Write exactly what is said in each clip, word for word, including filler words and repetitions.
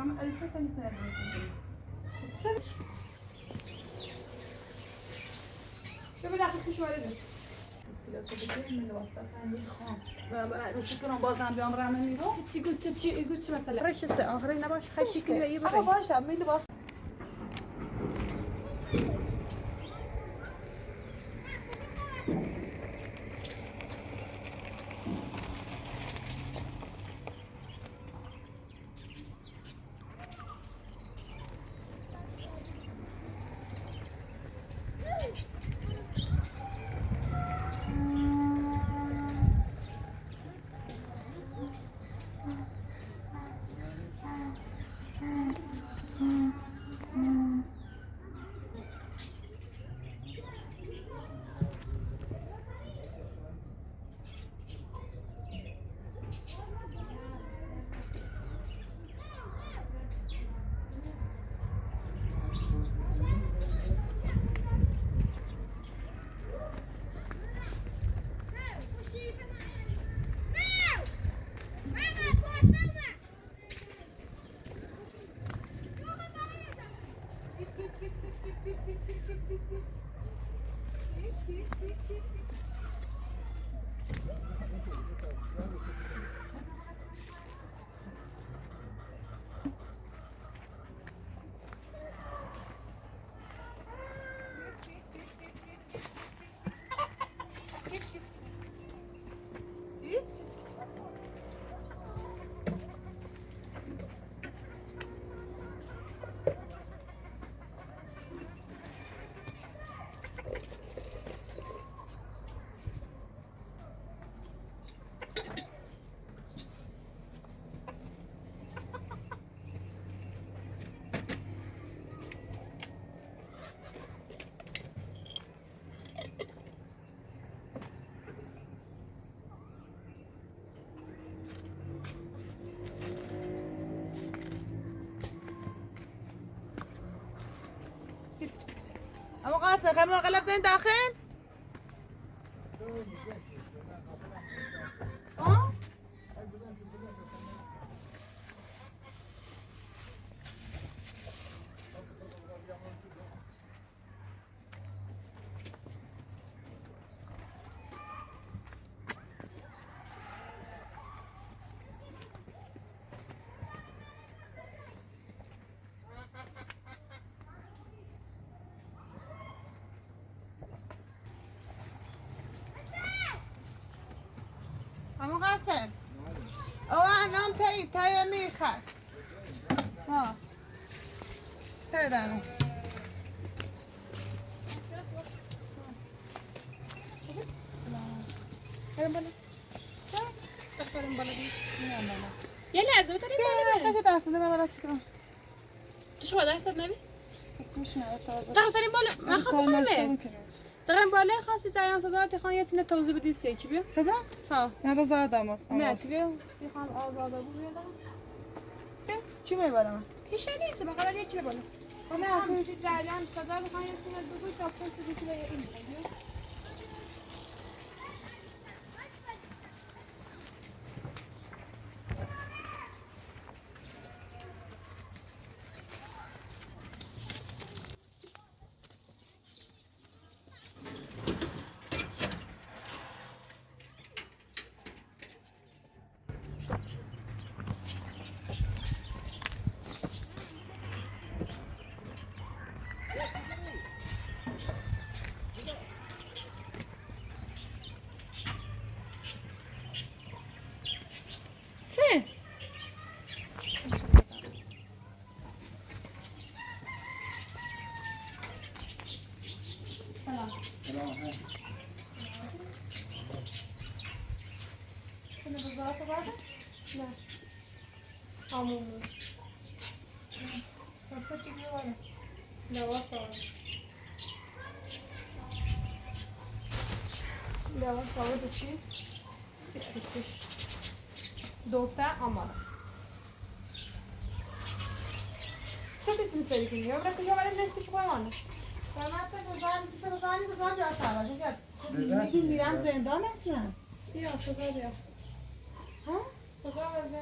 Ama öyle zaten hiç önemli değil. Sen... Ve böyle hafif bir şey var. Şükür, bazıdan bir ömrümün yok. Tütü, tütü, tütü mesela. Ama başla, milli bas. أبو قاسم، خلينا نقلب زين داخل. ها؟ Ama Hasan. O anam tey, tey mi khas. Ha. Tey dana. يلا زود تاني يا بلا. كده أصلا ما بلا تكره. تشوى ده أصلا نبي؟ تكره شنو؟ تاخذ تاني بلا. ما خذ تاني بلا. تغني بلا خاص يتعين صداتي خان يتنا توزي بدي سيتشبي. هذا؟ ها. هذا زاد أمر. ما تبي؟ في حال أزاد أبو بيدا. Çi mi bana? Tişe neyse bak, hadi geçir bana. Bana yazın. Tamam, şu cariyan sadar hayatına duygu çaptan sizi kire yapayım. Sen de buzdolabı var mı? Hamurlu. Yoksa gibi var ya. Lava salatası. Lava salatası. Sıkışmış. Doktor ama. Senti senza che io avrei più giovane del tipo. Chiamate Giovanni, Giovanni, Giovanni, Giovanni, Giovanni. Miran zendon aslında. Yok, Giovanni. Ha? Giovanni.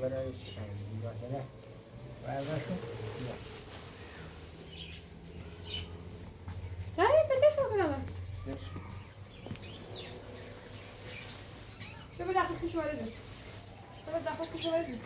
варарыч, варара. Варара. Дай, почему вы надо? Ты бы так и шварили. Ты бы так и шварили.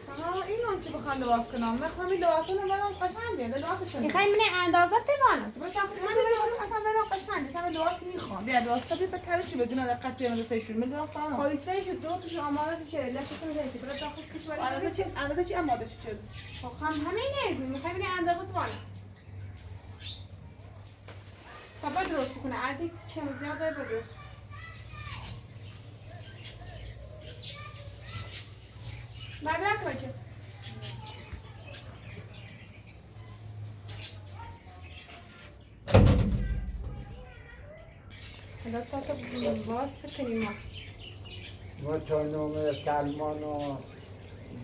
Ага, иман чи бахан луас канал. Ме хами луас на мана кашан де, луас шан. Ихай мне андаза те вана. Бра так хами луас асан бра кашан де, сами луас ни хон. Бия луас таби пакару чи безина да катия на сtation. Ме луас тана. Хо истай шу до ту амала чи чере, ля су чере. Бра так хами шварили. Ана да чи, ана да чи амала чи чере. Хо хам хами не, ме хами андаза те вана. Ба бадроз куна, адик чем зиада бадроз. Бабра квача. Ада тата баца калима. Вот он, он, Сальмоно,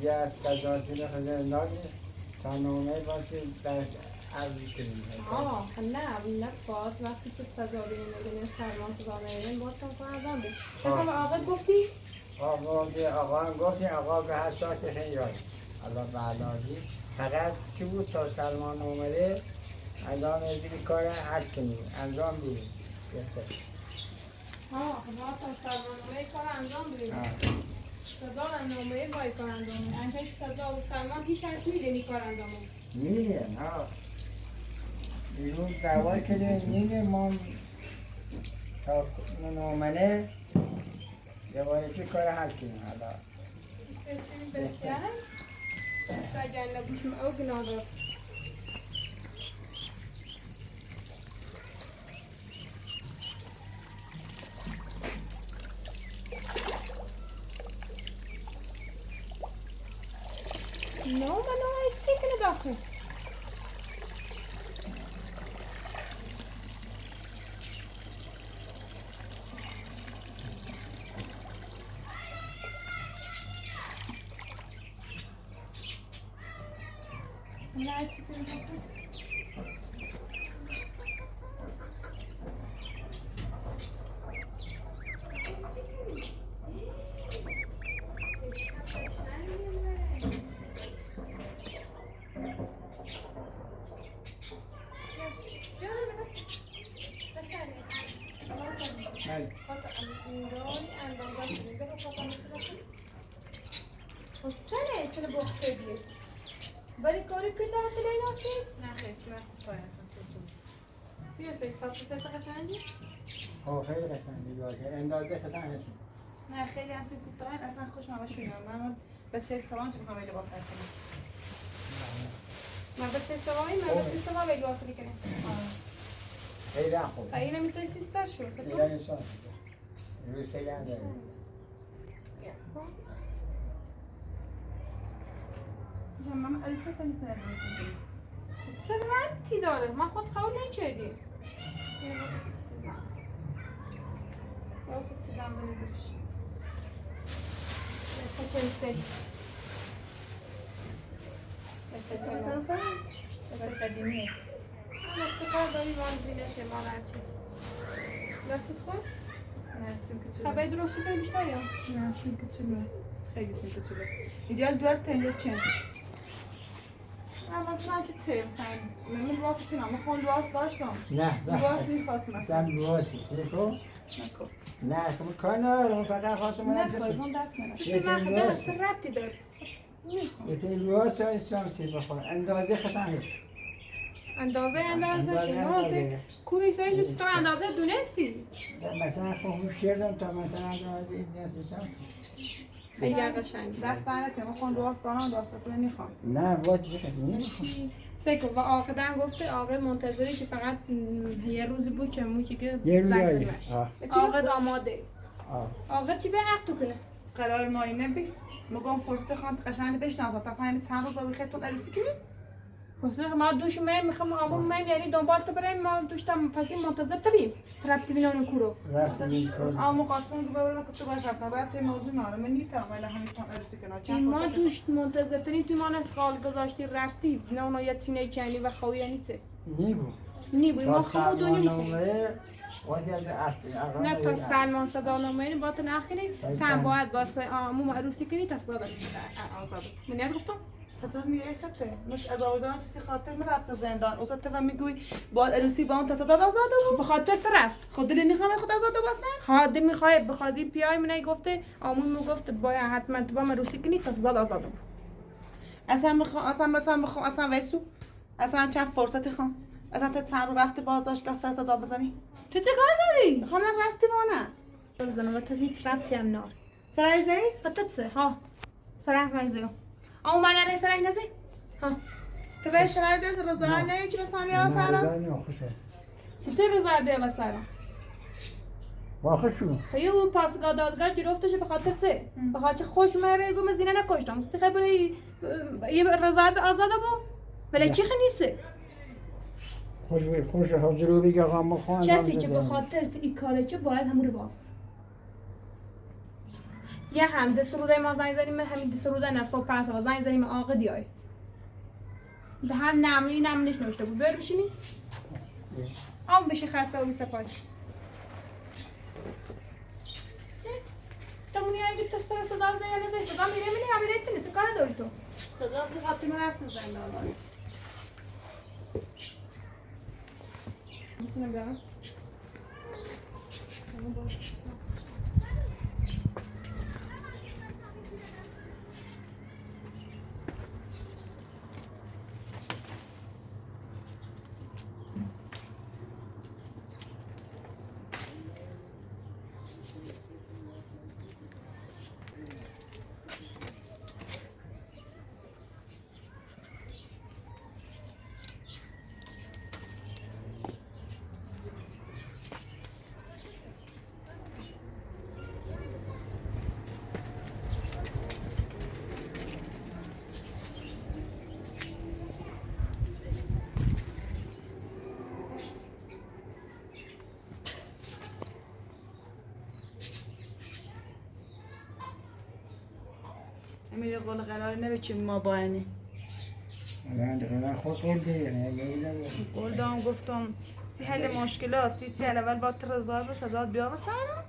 я садотина хазенани, Сальмоно бацы, да, арбитин. А, ханна, абна фот, вахти садотина, мегане Сальмон садотина, вот он квана замби. Сама ага гуфти? Ага, ага, гуфти, ага, ага, садотина. Алла балаги. Фақат чу то Сальмон номере, адам эдри кора аркини, адам би. Ҳа, ҳа, та сарванамаи кара анҷом дирем. Ҳа. Садо анҷомаи бай кара анҷом. Анҷай садо сарван ҳи шарш мидени кара анҷом. Миден, ҳа. Бирун давай кеде миден мон та номере, давай ки кара ҳакин ҳала. Сесин бесян. Саҷан набушм огнадо. No, ma no, it's sick in the doctor. Ҳай. Оццане, чуна бохтеби. Бари кори пила теленоси? Нахе, сина кутоя сан суту. Пио се, папу се сака чанди? Хо, хейра чанди, ва, ендо де хата хеши. Нахе, я се кутоя, асан хош мама шуна, мама бацес салон чу хамели босати. Ма бацес салон, ма бацес салон вели босати кене. Хейра хо. Айна ми се систа шу, се. Хейра ми се. Руселяне. Жа мама, а русетани се не босати. Сарвати дора, ма хот хау не чеди. Я вот сезам. Я вот сезам да не зриш. Я сачем сей. Я сачем. Я сачем. Ана ца кар дори ван зине ше марачи. Насит хо? Насим кучула. Хабай дрошу пе мишта я? Насим кучула. Хеги сим кучула. Идеал дуар тенге чен. Ама значит се сам. Мемин дуас сина, ма хон дуас дашто. На, на. Дуас ни хас на. Сам дуас сико. Нако. На, сам кана, он фада хас на. Нако, он дас на. Сима хада срапти дор. Ити луаса инсан си бахон. Андозе хатан хи. Андозе, андозе, андозе, шуно, андозе. Те кури сай шу та андозе дунеси. Да, масана хо хушердан, та масана андозе инсан си. خیلی قشنگ. دست درد نکنه. ما خودمون درست دارم، درست کنه می‌خوام. نه، باید بشه. نمی‌خوام. سه که با آقا دن گفته، آقا منتظری که فقط، م، یه روزی بود که موشی که یه روز زنگ آیی. زدی باش. آه. چی آقا گفته؟ آماده. آه. آقا چی به حق تو کنه؟ قرار ما اینه بی. می‌گم فرصت خان قشنگ بشناسم. تا سعی چند روز بخیر تو عروسی کنی؟ فرصت ما دوش مه می‌خوام، آمون مه یعنی دنبال تو بریم، ما دوشتم پسی منتظر تو بیم. رفتی بینان کورو. رفتیم این کار. اما خواستم که ببرم که تو باش رفتم. رفت موضوع ناره. من نیتم ولی همین تان عروسی کنم. چند ما فرصت دوشت منتظر تنی تو ایمان از قال گذاشتی رفتی. نه، اونا یه چینه کنی و خویانی چه؟ نیبو. نیبو، ما تا خمو دونی سلمان می‌کنی. نامه، وادی از ات-، از نه، آن تا یه سلمان صدا نامه با تو نخینی. تن باید با س-، آ، مو عروسی کنی، تا صدا آزاد. من نگفتم؟ سزا نیه خطه. مش از آوردن چیزی خاطر من رفت زندان. اوسا تو می‌گوی باید عروسی با اون تا سزا آزاد بود. به خاطر تو رفت. خود دل نمی‌خواد خود آزاد بستن؟ ها، دل می‌خواد، به خاطر پیای من گفته، آمون می‌گفت باید حتما تو با من عروسی کنی، تا سزا آزاد بود. اصلاً می‌خوام، اصلاً، اصلاً می‌خوام، اصلاً ویسو. اصلاً چند فرصتی خوام. اصلاً تا چند رو رفته بازداشتگاه سر سزا بزنی؟ تو چه کار داری؟ می‌خوام من رفتی وانه. بزنم و تا هیچ ربطی هم نار. سرای زی؟ حتی چه؟ ها. سرای من زی. او من ره سرای نزی؟ ها. تو رای سرای زی، رضا نه، نه، هیچ بس هم یا نه، سرا. رضا نه، خوشه. چطور رضا بیا و سرا؟ واخشو. خیلی اون پاسگاه دادگاه گرفتش به خاطر چه؟ هم. به خاطر خوش مره گم زینه نکشتم. تو خیلی بری، اه، یه رضا به آزاد بو؟ ولی هم. چی خنیسه؟ خوش، خوش حاضر رو بگه آقا ما خواهند کسی هم که به بزنیم. خاطر تو این کاره چه باید همون رو باز. یه هم دست رو ما زنگ زنیم، همین دست رو نه، صبح پس ما زنگ زنیم، آقا دیای. ده هم نمنی نمنش نوشته بود. بر بشینی؟ آم بشی خسته و بیسته پاش. چی؟ تا مونی اگه تو سر صدا زنگ نزنی، صدا میره میره، همیره اتنه، تو کار داری تو؟ صدا از خاطر من حرف نزن، داداش. می‌تونم برم؟ امیر قول قرار نبه چی ما باینی. الان دیگه خود قول دیگه، نه، نه، نه. قول دام گفتم، سی حل مشکلات، سی چی اول با تو رضا به سزا بیا و سرا.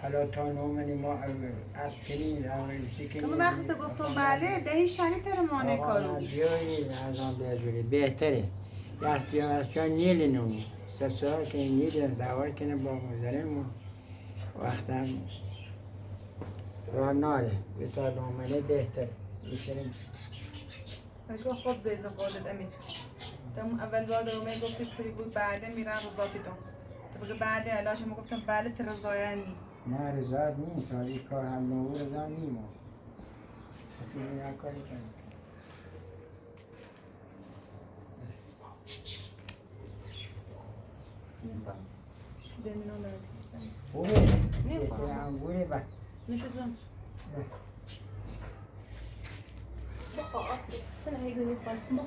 حالا تا نومنی ما اتکنی، راوی سکنی. اما وقتی تو گفتم بله، دهی شنی تر مانه آقا، کارو. بیایی، از آن بیایی بهتره. وقتی بیا از چون نیلی نومو. سه ساعت که نیلی دعوا کنه با مزرمو. وقتم را ناره، بهتر آمنه بهتر. بهترین. اگه خود زیزه قولت امیر. تم اول بار دومه گفتی پری بود بعده میرم رو باتی دوم. تو بگه بعده علاش ما گفتم بله تر رضایه نی. نه رضایت نی، تا این کار حل نبود رضا نی ما. تو این کاری کنی. دمینان دارد. خوبه؟ نه، یه خوبه. انگوره با. نوش جون. بخور، آسیب. سنه هیگو نیخوان. بخور.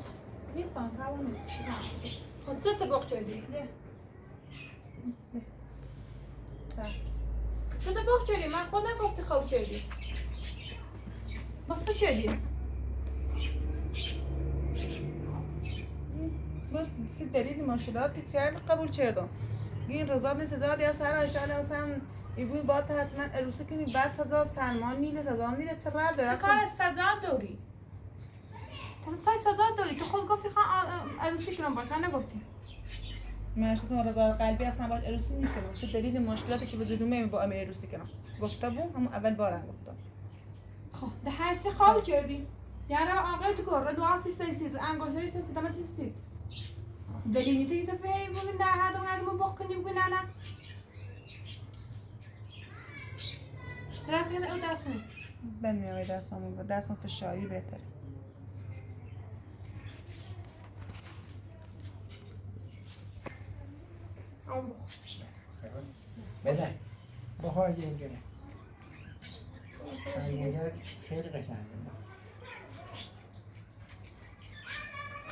نیخوان، تاوان نیست. خود زد باغ چردی. نه. چرا باغ چردی؟ من خود نگفتی خواب چردی. ما چه چردی؟ با سی دلیل مشکلات پیچیده‌ای قبول کردم. این رضا نیست، رضا یا سر اشاره مثلاً ایگوی با حتماً عروسی کنی، بعد سزا سلمان نیله، سزا نیله، چه ربط داره؟ چه کار از سزا داری؟ تو چای سزا داری؟ تو خود گفتی خواهم، آ، آ، عروسی کنم باش، من نگفتی. من اشکتون رضا قلبی اصلاً باش عروسی نکنم. چه دلیل مشکلاتی که به وجود میاد با امیر عروسی کنم؟ گفته بو، همون اول بارم گفتم. خب، ده هر سه قول کردی. یعنی آقای تو کار، دو آسی سیسید، انگشتری سیسید، اما سیسید. دلیل نیست که تو فهمی بودن در هر دو نرمون باخ کنی بگو نه نه. رفت یعنی او دست نه. Ben mi öyle dersin, dersin fışağı beter. Beden. Bahar gel gel. Sen gel, şöyle de sen gel.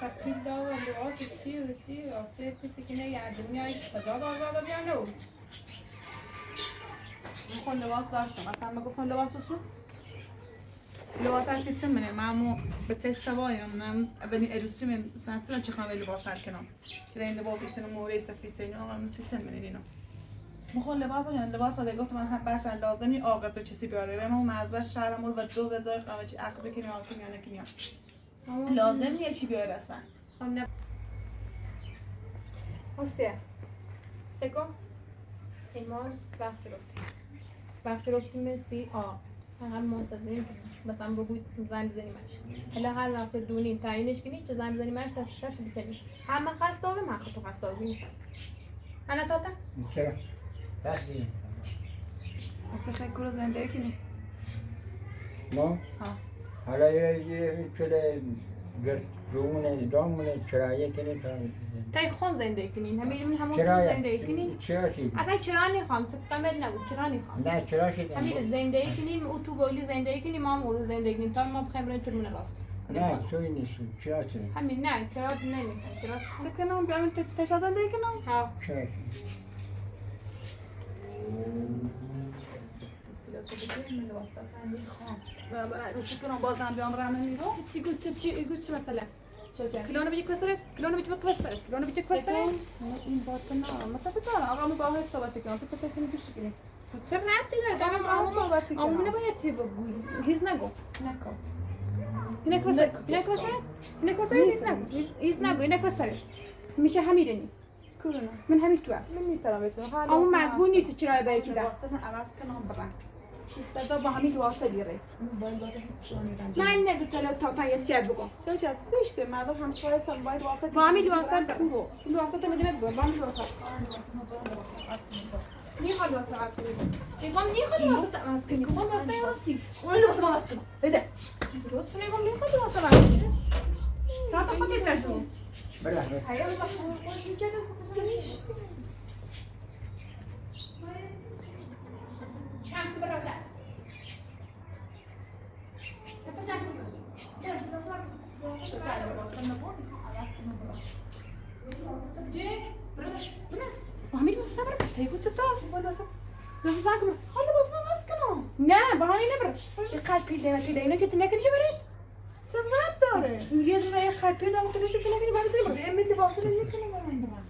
Kapil da var, Boğaz içi, içi, Asya hepsi yine geldi. Dünya hiç kadar da azaldı bir anda oldu. Konuda bazı daha açtım. Sen bak o konuda bazı su. Libasar sitemine, mamu betesavayo, nam abani erusime, sanatına çıkan ve libasar kenan. Kirayın libas için mu reysa fiseni, ama sitemine nino. Mıxon libasa, yani libasa de gotman sen başlar lazım, ni ağat o çisi bir araya, ama mazda şaramur ve doz de zayıf, ama çi akıbı kini altın yana kini. لازم نیه چی بیار اصلا. خب نه. آسیا. سکو. ایمان وقت رفتی. وقت رفتی من سی آ. فقط منتظریم که مثلا بگوید زنگ بزنی مش. حالا هر وقت دونی تعیینش کنی چه زنگ بزنی مش تا شش بکنی. همه خسته آگم حق تو خسته آگم. انا تاتا. چرا؟ بس دیگه. Yoksa kek kuru zendekini. No? Ha. Hala ya, ya, şöyle gör, yoğun, don mu, çıraya kene falan. Tay xon zendekini. Hem benim hem Çıraya. Zendekini. Çıra şey. Aslında çıra ne xon? Tık tamed ne bu? Çıra ne xon? Ne çıra şey? Hem bir zendekini mi? Utu böyle zendekini, mam ulu zendekini. Tamam, hem renk türmüne rast. Ne? Söyle ne su? Çıra şey. Hem ne? Çıra ne mi? Çıra. Sakın ama ben te-, teşa zendekini. Ha. Çıra şey. Bozdan bir amra mı? Ti gut, ti gut mesela. Kilonu bir köseret, kilonu bir köseret, kilonu bir köseret. این باتنا مثلا فکر کنم آقا مو باهاش صحبت کنم تو فکر کنی گوش کنی. چه ربطی داره؟ دارم آقا صحبت کنم. آمونه باید چی بگویی؟ هیچ نگو. نکن. اینک واسه، اینک واسه، اینک واسه، هیچ نگو. هیچ نگو، اینک واسه. میشه همین. Kırına. من هەمی توە. من می‌تونم بسیار. ئەو مەزبوو نیست چرای بەیەکیدا. واسه من عوض کنم برم. شیستا با هەمی دوازدە لیرە. من باید واسه هیچ جوانی رنگ. من نگو تەلە تاوتان یەتیاد بگو. چه چه زشته، مردم همسایه سن باید واسه با هەمی دوازدە برم. دوازدە تا مدینە بگو، با هەمی دوازدە. نیخواد واسه عوض کنی. می‌گم نیخواد واسه عوض کنی. می‌گم واسه یارسی. اون واسه عوض کنم. بده. درست می‌گم نیخواد واسه عوض کنی. تا تو خودت داشتی. Bırak, bırak. Amir, sabır, teyku çıktı. Nasıl sakın? Hadi basma, baskın. Ne? Bahane ne bir? Kalp pil deme, pil deme, ne kötü, ne kötü bir? Sen rahat dur. Yürüye şuraya kalkıyor da oturuyor şu telefonu bana söylüyor. Benim bir libasını niye kanıma ben bana?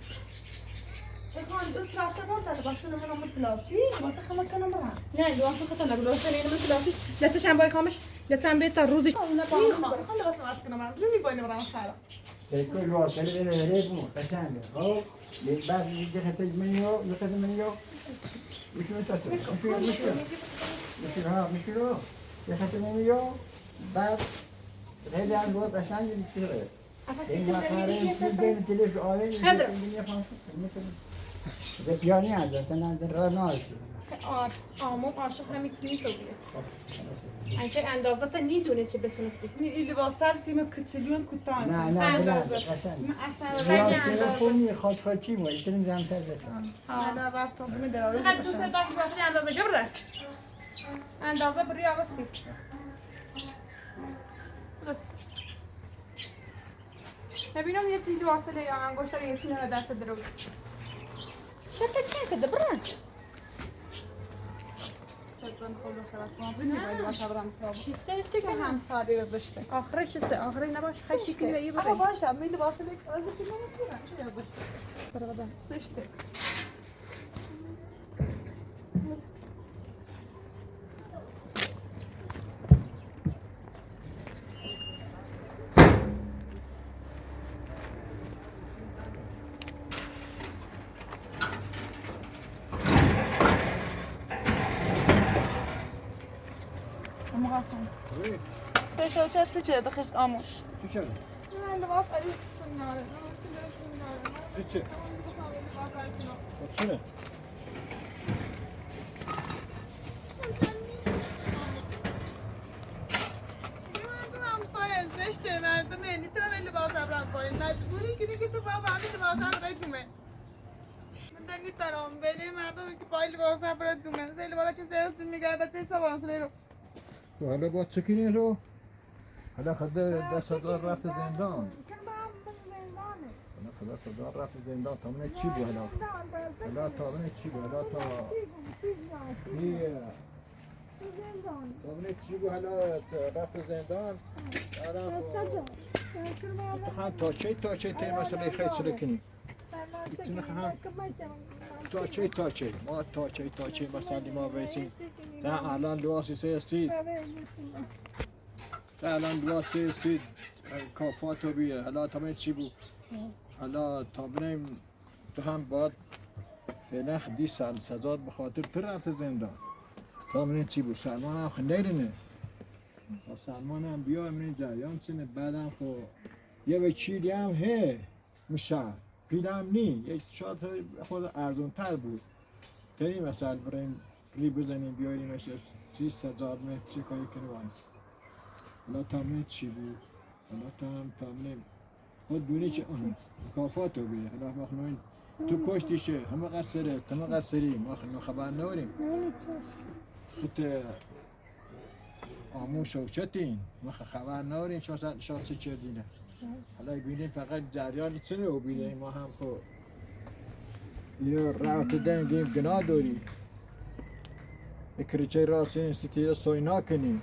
E kan dur plasa ben tadı bastın hemen ama plastik. Masa kama kanıma. Ne? Libasını katan da libasını elime plastik. Lete şambayı kamış. Lete şambayı ta ruzi. Ona bağlı. Ona basın askına bana. Rumi boynu bana sağla. Seko libasını ele ele bu. Kaçan. Hop. Bak bir de kete menyo, ne kete menyo. Müşür taşı. Müşür, müşür. Müşür ha, müşür o. Ne kete menyo. Bak. Hele yani bu kaçan gibi bir şey. Ama siz de bir şey yapın. Hadi. Yapıyor ne zaten, hadi rana. Ar, amum aşık hem içini topluyor. Anca endazda da ne diyor, ne çebesin nasıl? Ne ili basar sima küçülüyorsun, kutan. Ne, ne, endazda. Ne asar. Telefonu kaç kaçayım var, içinin zaten. Ha. Ana raftan bunu da alıyor. Hadi bu sefer daha bir endazda gör de. Endazda bir yavası. Dur. Ebino, yetî dû asile ya, angoşa yetî ne derse diro. Şaka çenke de bırak. Çatsın kolu sarasma. Bunu böyle başa bırak. Şi sevdi ki hem sade yazıştı. Ahre şi se, ahre ne baş, her şey kire iyi. Ama başa milli basile yazıştı. Yazıştı. Sıçtı. Sen şöyle çatı çevirdi kız amuş. Çiçeğim. Sütü. Baksana. پای مجبوری که دیگه تو بابا همین لباس هم برای تو من. من دنی ترام بله مردم که پای لباس هم برای تو من. زیر بالا چه سیاسی میگه بچه سوان سلیرو. تو حالا با چه کنی رو؟ حالا خدا دست دار رفت زندان. حالا خدا دست دار رفت زندان. تا من چی بود حالا؟ حالا تا من چی بود؟ حالا تا... تا من چی بود حالا؟ رفت زندان. آدم تو خان تا چه، تا چه تی مسئله خیلی چلی کنی؟ ایچنه خان تا چه، تا چه؟ ما تا چه، تا چه مسئله ما بیسیم؟ تا الان دو آسی سه سی. تا الان دو آسی سه سی. کافا تو بیه. حالا تا من چی بود؟ حالا تا بنیم تو هم باید فعلا خ-، بیست سال سزات به خاطر تو رفت زندان. تا من چی بود؟ سلمان هم خ-، نیرینه. تا سلمان هم بیا من جریان چنه. بعدم خو یه وکیلی هم هه میشه. پیلم نی. یک شاید خود ارزون تر بود. تری مثلا بریم ری بزنیم بیاریمش از چی سزات مه چه کاری کنه وان. حالا تا من چی بود؟ حالا تا هم تا من خود دونی چه آن. مکافات رو بیه. حالا مخنوین تو کشتی شه. همه قصره. همه قصری. ما خ-، ما خبر نوریم. خود آموش و چتین. ما خ-، خبر نوریم. شما ساعت شاد چه چه دینه. حالا بینیم فقط جریان چنه و بینیم ما هم خو. اینو راه تو دنگیم گناه داری. کریچه راست این سیتی رو سوی نکنی.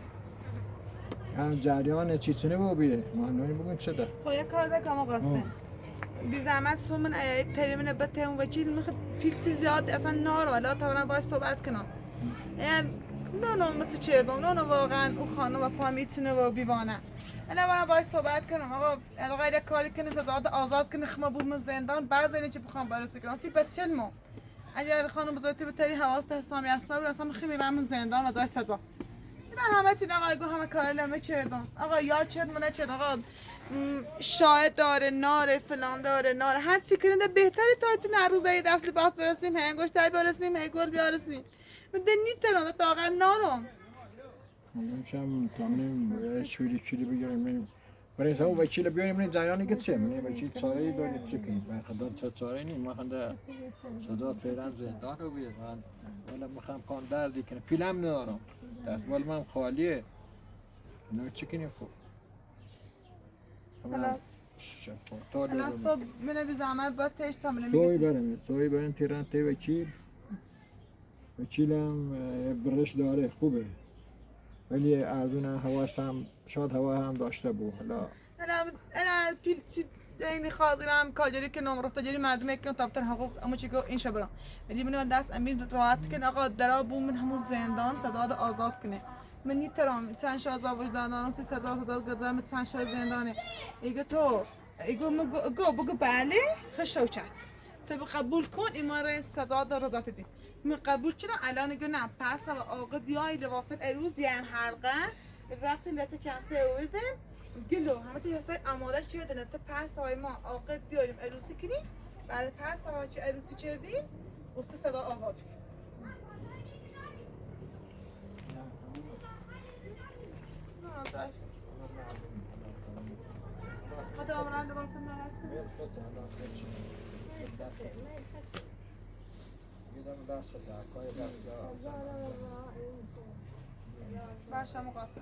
هم جریان چی چنه و بیه. ما نوی بگم چه ده. خب، یه کار دکم آقا حسین. بی زحمت سو من ای تریمینه بتهم وکیل مخ پیلتی زیاد اصلا نارو. حالا تا برم باش صحبت کنم. یعنی نه نه متو چردم. نه نه واقعا او خانم و پامیتینه و بیوانه. حالا برم باش صحبت کنم. آقا، آقا یه کاری کنه سزات آزاد کنه خما بوم زندان. بعضی اینه چی بخوام بررسی کنم. سی بچل مو. اگر خانم بزرگتی به تری حواس دستم یاسنا بود، اصلا خیلی رم زندان و داشت سزا. اینا همه چی آقا گو همه کارا لمه چردم. آقا یا چرد منه چرد. آقا م، شاهد داره، ناره، فلان داره، ناره. هر چی کنه ده بهتره تا چی نه روزه یه دست لباس برسیم، هنگوش تای برسیم، هی گل بیارسیم. من ده نیترم، ده طاقت نارم. من شم تامنیم، یه شوری چیلی بگیرم، من برای سو وکیل بیاریم، من جریانی که چه؟ من وکیل چاره ای داری چی کنی؟ من خدا چه چاره نی، ما خدا سزا فعلا زندان رو بیه. من ولی می‌خوام کام دردی کنه، پیلم ندارم. دستمال من خالیه. نه چی کنی خب؟ حالا شفا. تا حالا دارم. صبح منه بی زحمت باید تهش تا منه سوی می‌گی چی؟ برم، سوی برم تهران تی وکیل. وکیلم، اه، برش داره، خوبه. ولی از اون هواش هم، شاید هوا هم داشته بود. حالا حالا، حالا پیل چی این خاطر هم کاجری که نام رفته جری مردم یک کن تابتر حقوق اما چی گو این شبرم. ولی من دست امین راحت کن آقا درا بو من همون زندان سزا ده آزاد کنه. من نیترام چند شو عذاب وجدان دارم، سی سزا سزا گذار من چند شو زندانه. ایگه تو، ایگو مگو، گو بگو بله، خشو چت. تو به قبول کن، ایما ره سزا ده رضا دی. من قبول چرا الان گو نه، پس و آقا دیای لباسن عروس یه هم حلقه، رفتن لته کنسه اوردن، گلو، همه چی حسای آماده شده، تو پس های ما آقا دیاریم عروسی کنی، بعد پس های چی عروسی کردیم، و سه سزا آزاد کنی. باشه، مقصر.